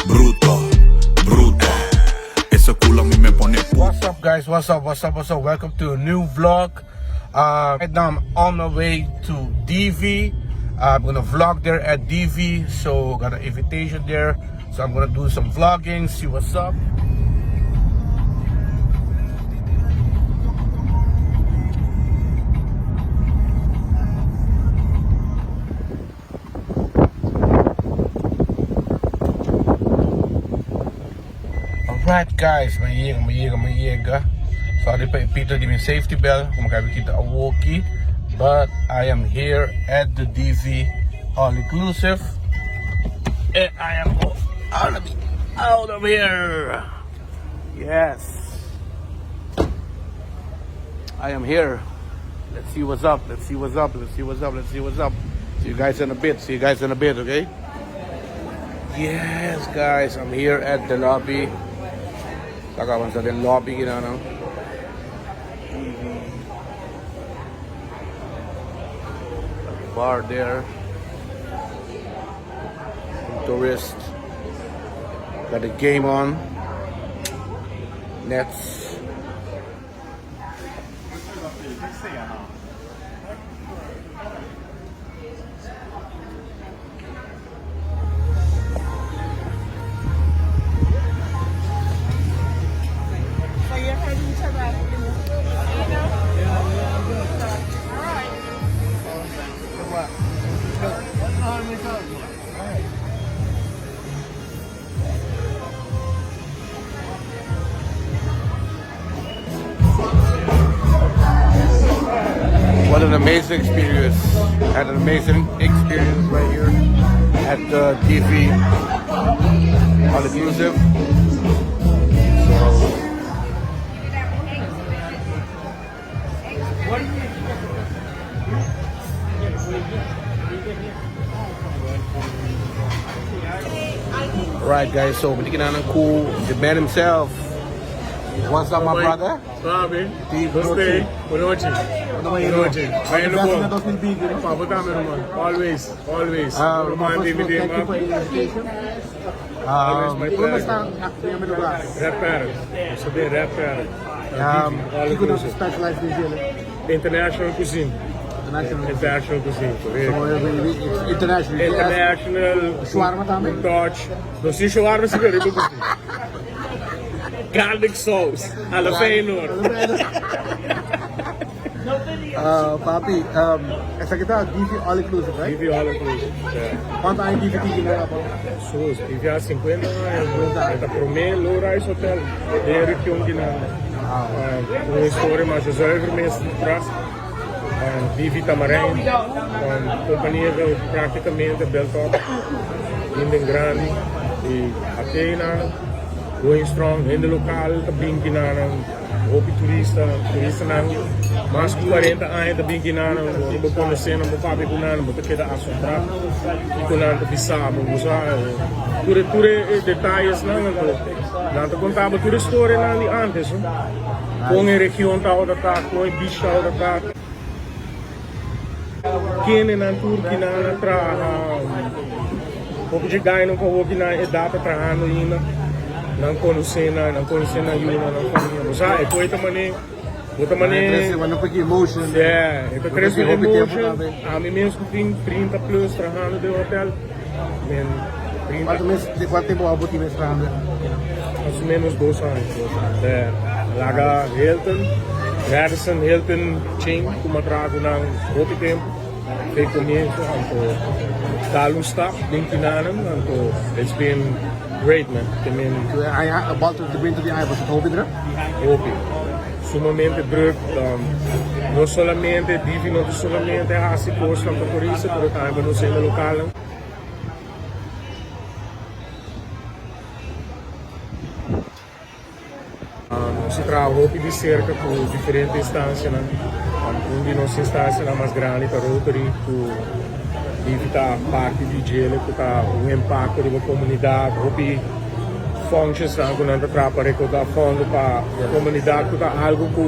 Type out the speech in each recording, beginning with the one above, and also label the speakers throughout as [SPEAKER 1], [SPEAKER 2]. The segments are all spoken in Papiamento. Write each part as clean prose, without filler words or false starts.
[SPEAKER 1] Bruto, bruto. Ese culo a mí me pone puto.
[SPEAKER 2] What's up guys, what's up, what's up, what's up? Welcome to a new vlog. Uh, right now I'm on my way to Divi. I'm gonna vlog there at Divi, so got an invitation there. So I'm gonna do some vlogging, see what's up. Alright guys, mi a yega, mi a yega, mi a yega. Sorry pa e pita di mi safety bell, como que kita awoki. But I am here at the Divi All Inclusive. And I am out of, out of here. Yes. I am here. Let's see what's up. Let's see what's up. Let's see what's up. Let's see what's up. See you guys in a bit. See you guys in a bit, okay? Yes, guys. I'm here at the lobby. Saka sa the lobby, you know. Bar there. Tourist. Got the game on. Nets. What an amazing experience. Had an amazing experience right here at the Divi All Inclusive. So, Right guys, so we can cool the man himself. What's up my brother?
[SPEAKER 3] Sabe?
[SPEAKER 2] Di,
[SPEAKER 3] Gostei. Boa noite.
[SPEAKER 2] Boa
[SPEAKER 3] noite.
[SPEAKER 2] Vai
[SPEAKER 3] no
[SPEAKER 2] bom. 2020.
[SPEAKER 3] Papo tá, meu irmão. Always, always.
[SPEAKER 2] Uh,
[SPEAKER 3] Irmão, DVD,
[SPEAKER 2] thank you for the invitation.
[SPEAKER 3] Always my
[SPEAKER 2] Um,
[SPEAKER 3] pleasure.
[SPEAKER 2] está em primeiro lugar?
[SPEAKER 3] Red Parrot. Eu sou de Red Parrot.
[SPEAKER 2] Um,
[SPEAKER 3] All
[SPEAKER 2] que
[SPEAKER 3] inclusive.
[SPEAKER 2] specialize in
[SPEAKER 3] International cuisine.
[SPEAKER 2] International.
[SPEAKER 3] International cuisine.
[SPEAKER 2] So, it's international.
[SPEAKER 3] International.
[SPEAKER 2] Shawarma também?
[SPEAKER 3] Touch. Não sei shawarma se quer, Garlic sauce. A la Feyenoord.
[SPEAKER 2] Uh, papi, um, esaki ta Divi All Inclusive, right?
[SPEAKER 3] Divi all inclusive. Yeah.
[SPEAKER 2] Cuanto aña Divi tin na pa?
[SPEAKER 3] Sus, Divi a 50 aña. Ta prome low rise hotel den region di nan. Un historia mas zuiver mes tras. Divi Tamarijn, compania cu practicamente built up hende grandi y Athena going strong, hende local ta bin kinan, hopi turista, turistanan mas cu 40 aña ta bin kinan, ora bo conoce nan, bo papia cu nan, bo ta keda asombrá kico nan ta bisa bo, bo sa tur e tur e detayesnan, anto nan ta conta bo tur e storianan di antes. Kon e region tabata ta, kon e beach tabata ta. Kendenan tur kinan a traha. Hopi dje gainan ku awor kinan edat ta trahando ainda. Nan konosé nan, nan konosé nan yunan, nan famia. Bo sa, e koe ta man'é, bo ta man'é. Yeah, e ta trese un emotion. Ami mes ku tin 30 plus trahando den hotel. Men 30.
[SPEAKER 2] Cuanto mes, de cuanto tempo abo tin mes trahando?
[SPEAKER 3] Mas o menos dos aña. Yeah. Laga Hilton, Radisson Hilton chain cu mi a traha cu nan hopi tempo. Fe comienzo anto dal un stap den kinanan anto it's been great man. Te men.
[SPEAKER 2] Aña, Walter, de winter di aña boso ta hopi druk?
[SPEAKER 3] Hopi. Sumamente druk. No solamente Divi no ta solamente haci cosnan pa turista pero tambe pa nos hende localnan. Nos a traha hopi di cerca cu diferente instancianan. Un di nos instancianan mas grandi ta Rotary cu Divi ta parti di djele cu ta un impacto riba comunidad. Hopi functionsnan cu nan ta traha pa recauda fondo pa comunidad cu ta algo cu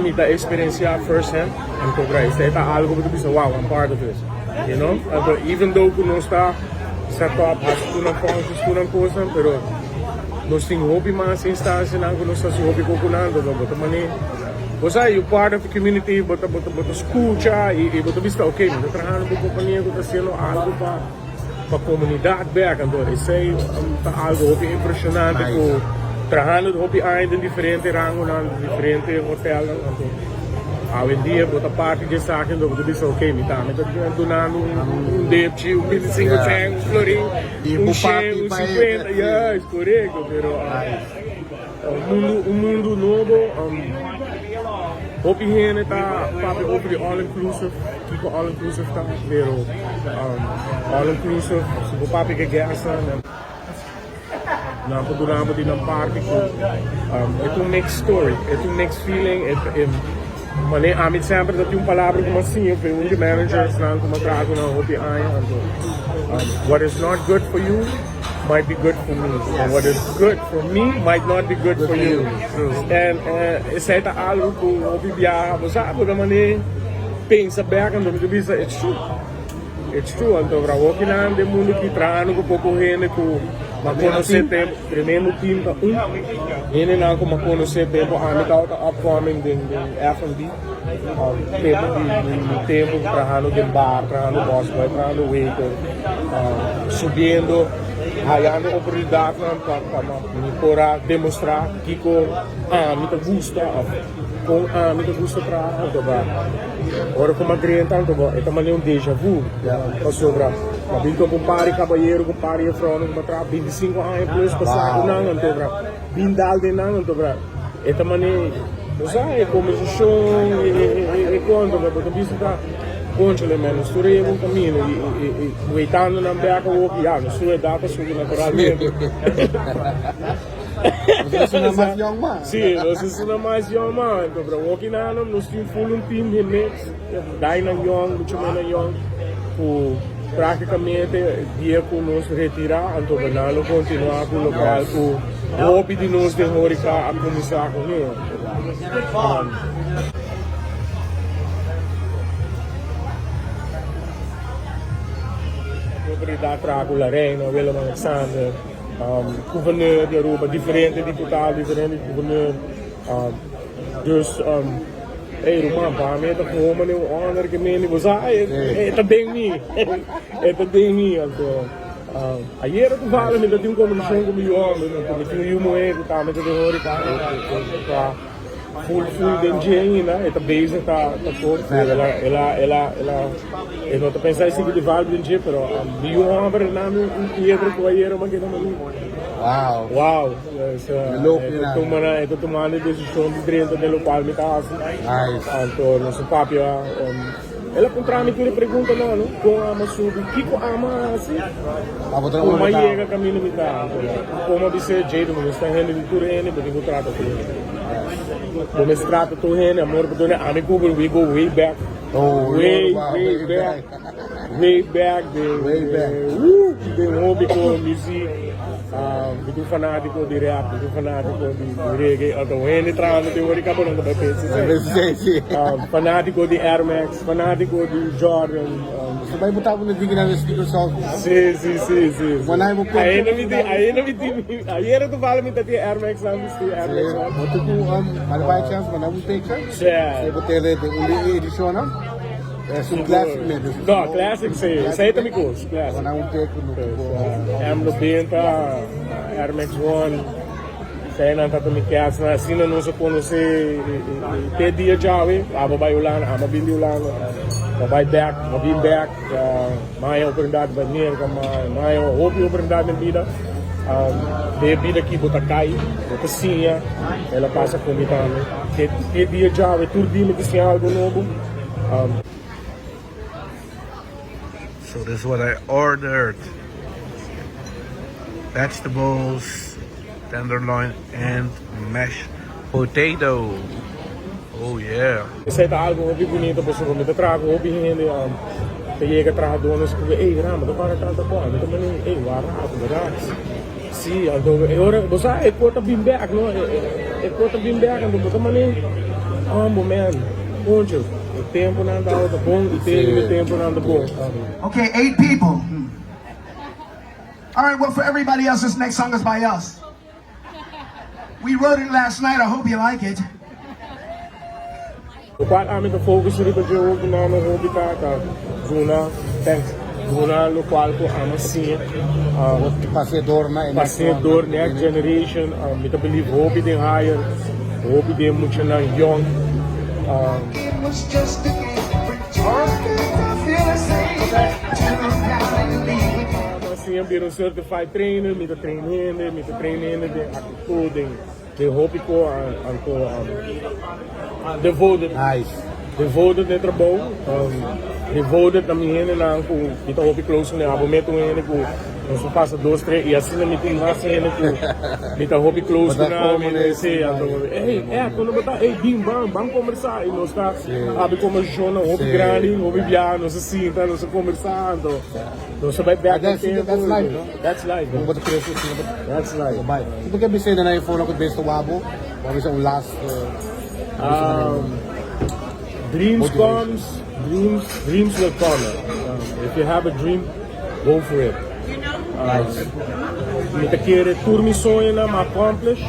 [SPEAKER 3] mi ta experiencia first hand. Anto esey ta algo cu ta bisa wow I'm part of this you know. Anto even though cu nos ta. Set up, hasi tur nan functions, tur nan cosnan, pero nos tin hopi mas instancianan cu nos ta haci hopi cu nan, bo ta mane, bo sa, you part of the community, bo ta, bo ta, bo ta scucha y, y bo ta bisa, ok, mi ta trahando pa un compania cu ta haciendo algo pa, pa comunidad bek, anto esey ta algo hopi impresionante cu trahando hopi aña den diferente rangonan, diferente hotelnan, anto. Awendia bo ta parti di esaki anto bo ta bisa ok mi tambe ta dunando un depchi, un bintisinko sèn, un florin, un shen, un sinkuenta, juist, korekto, pero un mundu un mundu nobo, hopi hende ta papia over di all inclusive, kiko all inclusive ta, pero all inclusive si bo papia ke guestnan. Nan por duna bo di nan parti ku e ta un mixed story, e ta un mixed feeling, e ta e manera ami semper ta tin un palabra ku mi a siña for un di managers nan ku mi a traha ku nan hopi aña anto what is not good for you might be good for me and what is good for me might not be good for you en esei ta algu ku hopi biaha bo sa bo ta manera pensa bek anto mi ta bisa it's true. It's true, anto awokinan den mundu ki trahando ku poko hende ku m'a konosé tempu, tremendo team ta un hendenan ku m'a konosé tempu ami tabata upcoming den den F&B, tempu di mi tempu trahando den bar, trahando busboy, trahando waiter, subiendo, hayando oportunidatnan pa pa mi por a demostrá kiko ami ta gusta òf kon ami ta gusta traha, anto ba. Ora ku Madrid entra anto bo e ta manera un deja vu pasobra bo a bin topa un par di kabayero ku un par di jefrounan ku bo a traha 25 aña plus pasá ku nan anto bra bin dal den nan anto bra e ta manera bo sa e kombersashon e konta bo ta bisa ta konchale men nos tur a yega un kamino i weitando nan bek awor ku ya nos tur edat a subi naturalmente.
[SPEAKER 2] Nos a suna mas yong man.
[SPEAKER 3] Sí, nos a suna mas yong man. Anto pero awo kinan nos tin full un team remix, dainan yong, mucho menan yong, ku práktikamente dia ku nos retirá, anto pero nan lo kontinuá ku lokual ku hopi di nos den horeca a kuminsá kuné. Oportunidat traha ku La Reina, Willem Alexander. Gouverneur di Aruba, diferente diputado, diferente gouverneur. Dus, hey ruman, pa mi e ta gewoon manera un honor ke meni bo sa, e ta den mi, e ta den mi. Anto, ayera toevallig mi ta tin un kombersashon ku mi yu homber, anto mi tin un yu muhé ku tambe ta den horeca, e ta full full den dje ainda, e ta bezig ta ta kos, el a, el a, el a, el a. E no ta pensa e sigui di valve den dje, pero mi yu homber a nami un piedra ku ayera ma keda mami.
[SPEAKER 2] Wow.
[SPEAKER 3] Wow. E ta tuma e ta tumando e desishon di drenta den lokual mi ta hasi.
[SPEAKER 2] Nice.
[SPEAKER 3] Anto nos a papia, el a puntra mi tur e preguntanan, no? Kon ama subi, kiko ama hasi, kon a yega kaminda mi ta. Anto kon a bis'é, Jayden, bo mester hende di tur hende, bo tin ku trata tur hende. Bo mester trata tur hende, amor pa tur hende. Ami ku bo, we go way back.
[SPEAKER 2] Oh,
[SPEAKER 3] Way,
[SPEAKER 2] wow,
[SPEAKER 3] way back. Way back de
[SPEAKER 2] Way back.
[SPEAKER 3] Woo, de hobby ko music. Mi ta un fanatico di rap, mi ta un fanatico di reggae. Anto hende trahando den horeca bo no ta bai pensa esei.
[SPEAKER 2] Sí, sí.
[SPEAKER 3] Fanatico di Air Max, fanatico di Jordan.
[SPEAKER 2] Bo bai botaba un digna de sneakers also.
[SPEAKER 3] Sí, sí, sí, sí.
[SPEAKER 2] Wanneer bo compra
[SPEAKER 3] Ainda mi tin, ainda mi tin, ayera toevallig mi ta tin Air Max aan bisti, Air Max
[SPEAKER 2] Sí,
[SPEAKER 3] on.
[SPEAKER 2] bo tin ku manda bai chance, manda un picture.
[SPEAKER 3] Sí.
[SPEAKER 2] Sí, bo tene den un di e edishonnan. Es un classic men.
[SPEAKER 3] No, classic sí. Esei ta mi kos, classic.
[SPEAKER 2] Manda un picture no ku bo.
[SPEAKER 3] M90, Air Max One. Eseinan ta mi kesnan. Asina nos a konosé te dia djawe. Abo bai Hulanda, amo bin di Hulanda. Bo bai bek, bo bin bek. Maya oportunidat bai Merka, maya hopi oportunidat den bida. Den e bida aki bo ta kai, bo ta siña. El a pasa ku mi tambe. Te dia djawe tur dia mi ta siña algu nobo.
[SPEAKER 2] So this is what I ordered. Vegetables, tenderloin and mashed potato. Oh yeah.
[SPEAKER 3] Esei ta algo hopi bunito pasobra mi ta traha ku hopi hende ta yega trahadónan ku ey Rama ta para kanta bo mi ta manda ey wak rato bèrdat si anto e ora bo sa e kos ta bin bèk no e kos ta bin bèk anto bo ta manda hombo man concho e temponan tabata bon i te e temponan ta bon.
[SPEAKER 4] Okay, eight people. All right, well, for everybody else, this next song is by us. We wrote it last night. I hope you like it.
[SPEAKER 3] Lokual ami ta focus riba dje hopi na mi hopi ta ta duna thanks duna lokual ku ami a siña
[SPEAKER 5] Pas'é dor na e next
[SPEAKER 3] pas'é dor next generation mi ta believe hopi den hire hopi den muchanan young. Mi a siña bira un certified trainer mi ta train hende mi ta train hende den actitud den. Den hopi ko anto devoted.
[SPEAKER 5] Nice.
[SPEAKER 3] Devoted na e trabou, devoted na mi hendenan ku mi ta hopi close kuné. Abo mete un hende ku nos por pasa dos tres i asina mi tin mas hende ku mi ta hopi close ku nan. Mi ta si anto ey Ed unda bo ta? Ey bin ban ban kombersá i nos ta habi kombersashonnan hopi grandi hopi biaha nos a sinta nos a kombersá anto. Nos ta bai bek den tempu.
[SPEAKER 5] That's life, no?
[SPEAKER 3] That's life.
[SPEAKER 5] Bo ta crece asina bo.
[SPEAKER 3] That's life.
[SPEAKER 5] Bo bai. Si bo ke bisa na e forma ku bes ta wak bo, bo a bisa un last
[SPEAKER 3] Dreams comes, dreams, dreams will come. If you have a dream, go for it.
[SPEAKER 5] Nice.
[SPEAKER 3] Mi ta kere tur mi soñonan mi a accomplish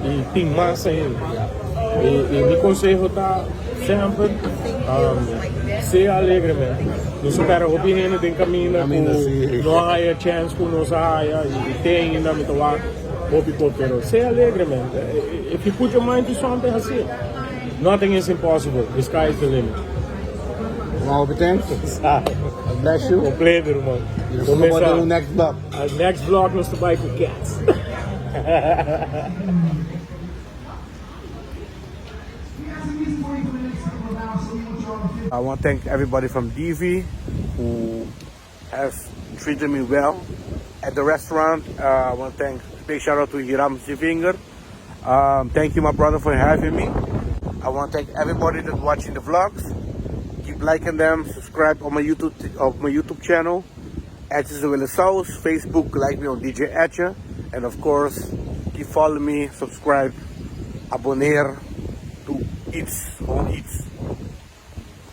[SPEAKER 3] y tin mas ainda. Y mi conseho ta semper sea alegre man. Nos a pera hopi hende den caminda cu no a haya chance cu nos a haya y te ainda mi ta wak hopi cos pero sea alegre man. If you put your mind to something haci. Nothing is impossible, the sky is the limit.
[SPEAKER 5] Wow, hopi thanks. God bless you.
[SPEAKER 3] Completo ruman.
[SPEAKER 5] Y nos ta wak den un next vlog.
[SPEAKER 3] Next vlog nos ta bai cu cats.
[SPEAKER 2] I want to thank everybody from Divi who has treated me well at the restaurant. I want to thank big shout out to Hiram Zivinger. Um, thank you, my brother, for having me. I want to thank everybody that's watching the vlogs. Keep liking them, subscribe on my YouTube of my YouTube channel, Etche Wille Saus, Facebook, like me on DJ Etche, and of course, keep following me, subscribe, abonneer, doe iets, gewoon iets.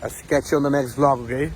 [SPEAKER 2] I'll catch you on the next vlog, okay?